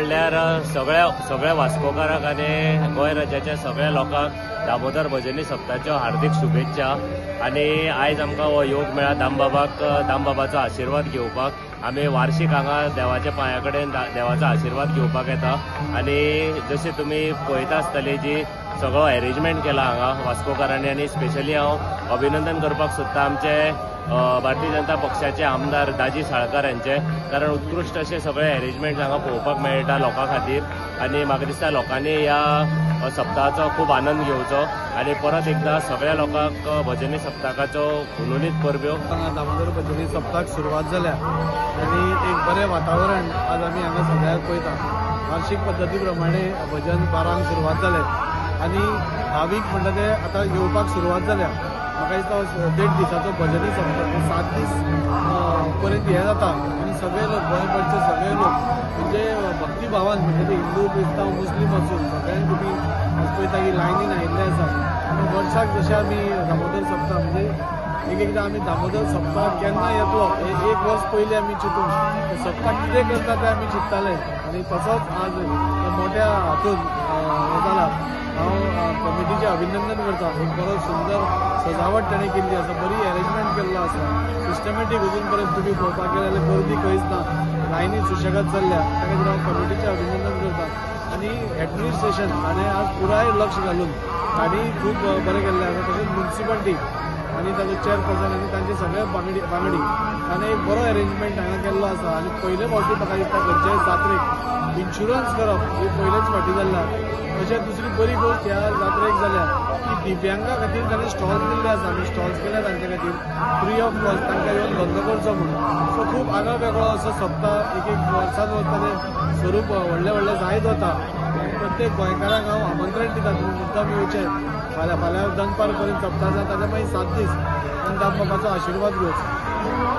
म्हणल्यार सगळ्या वास्कोकारांक आनी गोंय राज्याच्या सगळ्या लोकांक दामोदर भजनी सप्ताच्यो हार्दिक शुभेच्छा. आनी आयज आमकां हो योग मेळ्ळा दामबाबाचो आशिर्वाद घेवपाक. आमी वार्षिक हांगा देवाच्या पांया कडेन देवाचो आशिर्वाद घेवपाक येता. आनी जशें तुमी पळयता आसतली जी सगळो एरेंजमेंट केला हांगा वास्कोकारांनी. आनी स्पेशली हांव अभिनंदन करपाक सोदता आमचे भारतीय जनता पक्षाचे आमदार दाजी साळकार यांचे, कारण उत्कृश्ट अशें सगळे एरेंजमेंट हांगा पळोवपाक मेळटा लोकां खातीर. आनी म्हाका दिसता लोकांनी ह्या सप्ताहाचो खूब आनंद घेवचो आनी परत एकदा सगळ्या लोकांक भजनी सप्तकाचो हुनहुनीत परब्यो. दामोदर भजनी सप्तक सुरवात जाल्या आनी एक बरें वातावरण आज आमी हांगा सगळ्याक पळयता. वार्षिक पद्दती प्रमाणे भजन 12 सुरवात जालें आनी भावीक म्हणटा ते आतां येवपाक सुरवात जाल्या. म्हाका दिसता 1.5 दिसाचो भजनी सप्तक 7 दीस पर्यंत हें जाता आनी सगळे लोक गोंयभरचे सगळे लोक म्हणजे भक्तिभावान, म्हणजे ते हिंदू क्रिस्तांव मुस्लीम आसून सगळ्यांक तुमी पळयता की लायनीन आयिल्ले आसा. आनी वर्साक जशें आमी दामोदर सप्तक म्हणजे एक एकदां आमी दामोदर सप्तक केन्ना येतलो हे एक वर्स पयलीं आमी चिंतून सप्तक कितें करता तें आमी चिंतताले आनी तसोच आज मोठ्या हातून हें जाला. हांव कमिटीचें अभिनंदन करता. एक बरो सुंदर सजावट ताणें केल्ली आसा, बरी एरेंजमेंट केल्लो आसा, सिस्टमॅटीक. अजून पर्यंत तुमी पळोवपाक गेले जाल्यार गर्दी खंयच ना, लायनी सुशेगाद चल्ल्या. त्या खातीर हांव कमिटीचें अभिनंदन करता. आनी एडमिनिस्ट्रेशन हाणें आज पुराय लक्ष घालून तांणी खूब बरें केल्लें आसा. तशेंच म्युनिसिपालिटी आनी ताचो चेअरपर्सन आनी तांचे सगळे वांगडी ताणें एक बरो एरेंजमेंट हांगा केल्लो आसा. आनी पयले फावटी म्हाका दिसता खंयच्याय जात्रेक इन्शुरन्स करप ही पयलेच फावटी जाल्ल्या. तशेंच दुसरी बरी गोश्ट ह्या जात्रेक जाल्या की दिव्यांगा खातीर ताणें स्टॉल्स दिल्ले आसा. आमी स्टॉल्स केल्या तांचे खातीर फ्री ऑफ कॉस्ट, तांकां येवन धंदो करचो म्हणून. सो खूब आगळो वेगळो असो सप्ताह एक एक वर्सान वर्स ताचें स्वरूप व्हडलें व्हडलें जायत वता. प्रत्येक गोंयकारांक हांव आमंत्रण दिता, तुमी मुद्दाम येवचें. फाल्यां फाल्यां दनपार पर्यंत सप्ताह आसा, ताच्या मागीर 7 दीस आनी दामबाबाचो आशिर्वाद घेवचो.